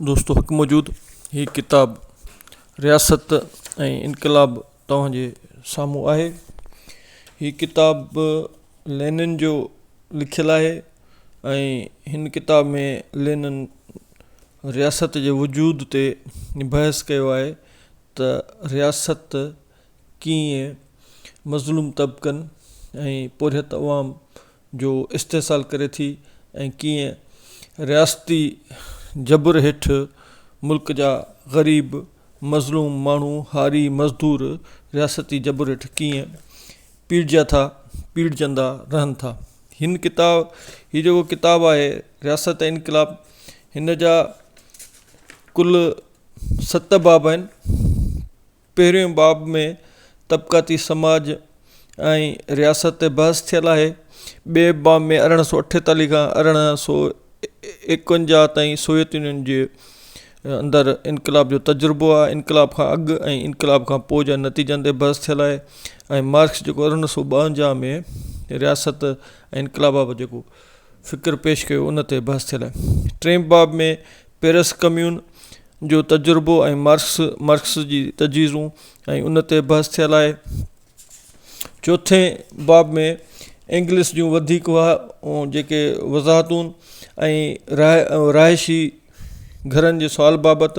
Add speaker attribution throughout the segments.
Speaker 1: دوستو حق موجود هي ڪتاب رياست ۽ انقلاب توهان جي سامهون آهي. هي ڪتاب لينن جو لکيل آهي ۽ هن ڪتاب ۾ لينن رياست جي وجود تي بحث ڪيو آهي ته رياست ڪيئن مظلوم طبقن ۽ پورهيت عوام جو استحصال ڪري ٿي ۽ ڪيئن رياستي جبر هيٺ ملڪ جا غريب مظلوم ماڻهو هاري مزدور رياستي جبر هيٺ ڪيئن پيڙجيا ٿا پيڙجندا رهن ٿا هن ڪتاب هي جيڪو ڪتاب آهي رياست ۽ انقلاب هن جا ڪل ست باب آهن پهريون باب ۾ طبقاتي سماج ۽ رياست تي بحث ٿيل آهي. ٻئي باب ۾ 1848 کان 1851 تائين سوويت يونين جي اندر انقلاب جو تجربو آهي. انقلاب کان اڳ ۽ انقلاب کان پوء جا نتيجن تي بحث ٿيل آهي ۽ مارڪس جيڪو 1852 ۾ رياست ۽ انقلاب بابت جيڪو فڪر پيش ڪيو ان تي بحث ٿيل آهي. ٽئين باب ۾ پيرس ڪميون جو تجربو ۽ مارڪس مارڪس جي تجويزون ۽ ان تي بحث ٿيل آهي. چوٿين باب ۾ اينگلس جون وڌيڪ جيڪي وضاحتون ۽ رهائشي گهرن جي سوال بابت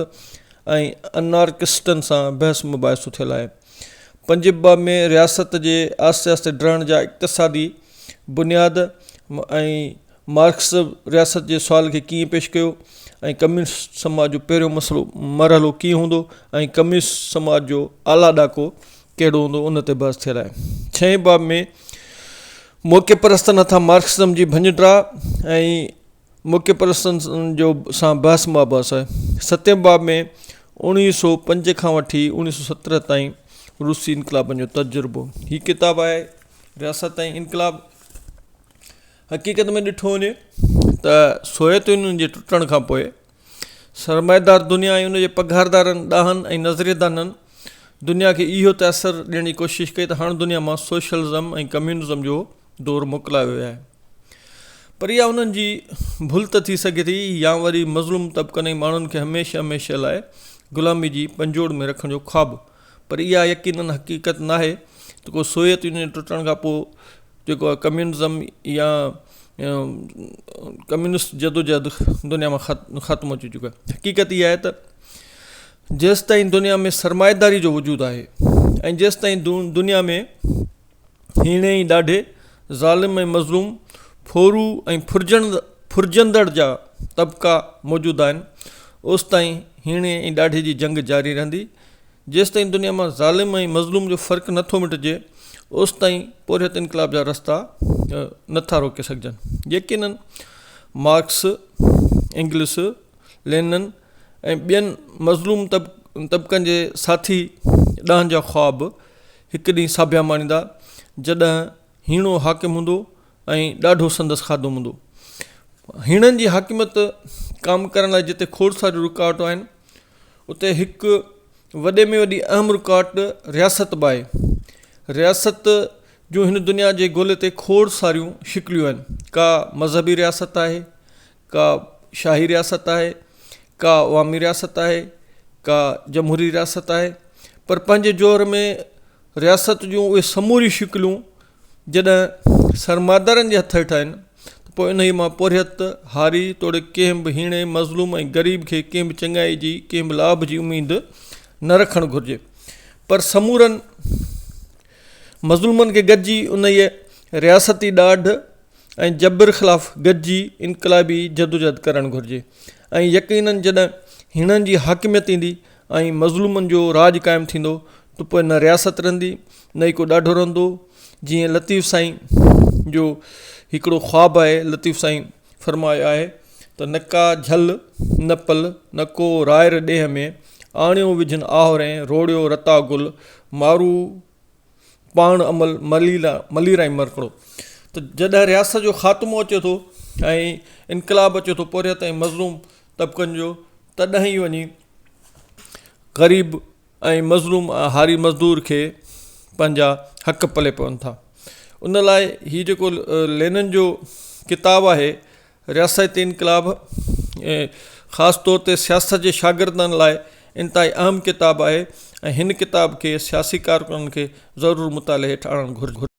Speaker 1: ۽ انارڪسٽن سان بحث مباحثو ٿيل آهي. پنجين باب ۾ رياست جي آهستي آهستي ڊهڻ جا اقتصادي بنياد ۽ مارڪس رياست جي سوال کي ڪيئن پيش ڪيو ۽ ڪميونسٽ سماج جو پهريون مسئلو مرحلو ڪيئن هوندو ۽ ڪميونسٽ سماج جو اعليٰ ڏاڪو ڪهڙو هوندو ان تي بحث ٿيل آهي. ڇهين باب ۾ موقعي پرستن هٿان مارڪسزم جي ڀڃ ڊاهه ۽ موقعي پرستن جو سان بحث مباحث آهي. ستين باب ۾ 1905 کان وٺي 1917 تائين روسي انقلابن جو تجربو. هي ڪتاب آهي رياست ۽ انقلاب. حقيقت ۾ ڏٺو وڃي ته سوويت يونين جي ٽٽڻ کان پوء سرمائيدار دنيا ۽ ان جي پگهاردارن ڏاهن ۽ نظريدانن دنيا کي اهو تاثر ڏيڻ جي ڪوشش ڪئي ته هاڻ دنيا مان سوشلزم ۽ ڪميونزم جو دور موڪلايو ويو آهي پر اها انهن جي ڀل ته ٿي سگهي ٿي يا وري مظلوم طبقن ۽ ماڻهن کي هميشه هميشه لاء غلامي جي پنجوڙ ۾ رکڻ جو خواب پر اها يقينن حقيقت ناهي ته ڪو سوويت يونين ٽٽڻ کان پوء جيڪو آهي ڪميونزم يا ڪميونسٽ جدوجهد دنيا مان خاتمو اچي چڪو آهي حقيقت اها آهي ته جيستائين دنيا ۾ سرمائيداري جو وجود آهي ۽ جيستائين دنيا ۾ هيڻي ۽ ڏاڍي، ظالم ۽ مظلوم، ڦورو ۽ ڦرجندڙ جا طبقا موجود آهن، اوستائين هيڻي ۽ ڏاڍي جي جنگ جاري رهندي. جيستائين دنيا مان ظالم ۽ مظلوم جو فرق نه ٿو مٽجي، اوستائين پورهيت انقلاب جا رستا نه ٿا روڪي سگهجن. يقينن مارڪس، اينگلس، لينن ۽ ٻين مظلوم طبقن جي ساٿي ڏاهن جا خواب هڪ ڏينهن ساڀيان ماڻيندا، جڏهن هيڻو حاڪم هوندو ۽ ڏاڍو سندس خادم هوندو. هيڻن جي حاڪميت قائم ڪرڻ لاء جتي کوڙ ساريون رڪاوٽون آهن، اتي هڪ وڏي ۾ وڏي اهم رڪاوٽ رياست به آهي. رياست جون هن دنيا جي گولي تي کوڙ ساريون شڪليون آهن. ڪا مذهبي رياست آهي، ڪا شاهي رياست آهي، ڪا عوامي رياست آهي، ڪا جمهوري رياست آهي پر پنهنجي جوهر ۾ رياست جون اهي سموريون شڪليون جڏهن سرمادارن جي هٿ هيٺ آهن ته پوء انهيء مان پورهيت، هاري توڙي ڪنهن به هيڻي، مظلوم ۽ غريب کي ڪنهن به چڱائي جي، ڪنهن به لاڀ جي اميد نه رکڻ گهرجي پر سمورن مظلومن کي گڏجي انهيء رياستي ڏاڍ ۽ جبر خلاف گڏجي انقلابي جدوجهد ڪرڻ گهرجي ۽ يقينن جڏهن هيڻن جي حاڪميت ايندي ۽ مظلومن جو راڄ قائم ٿيندو ته پوء نه رياست رهندي نه ئي ڪو ڏاڍو رهندو جيئن لطيف سائين جو هڪڙو خواب آهي لطيف سائين فرمايو آهي ته نه ڪا جهل نه پل نه ڪو رائر ڏيهه ۾ آڻيو وجهن آهورين روڙيو رتا گل مارو پاڻ عمل مليرائي مرڪڙو ته جڏهن رياست جو خاتمو اچي ٿو ۽ انقلاب اچي ٿو پورهيت ۽ مظلوم طبقن جو تڏهن ئي وڃي غريب ۽ مظلوم هاري مزدور کي پنهنجا حق پلي پون ٿا ان لاء هي جيڪو لينن جو ڪتاب آهي رياستي انقلاب ۽ خاص طور تي سياست جي شاگردن لاء انتهائي اهم ڪتاب آهي ۽ هن ڪتاب کي سياسي ڪارڪنن کي ضرور مطالعي هيٺ آڻڻ گهرجي.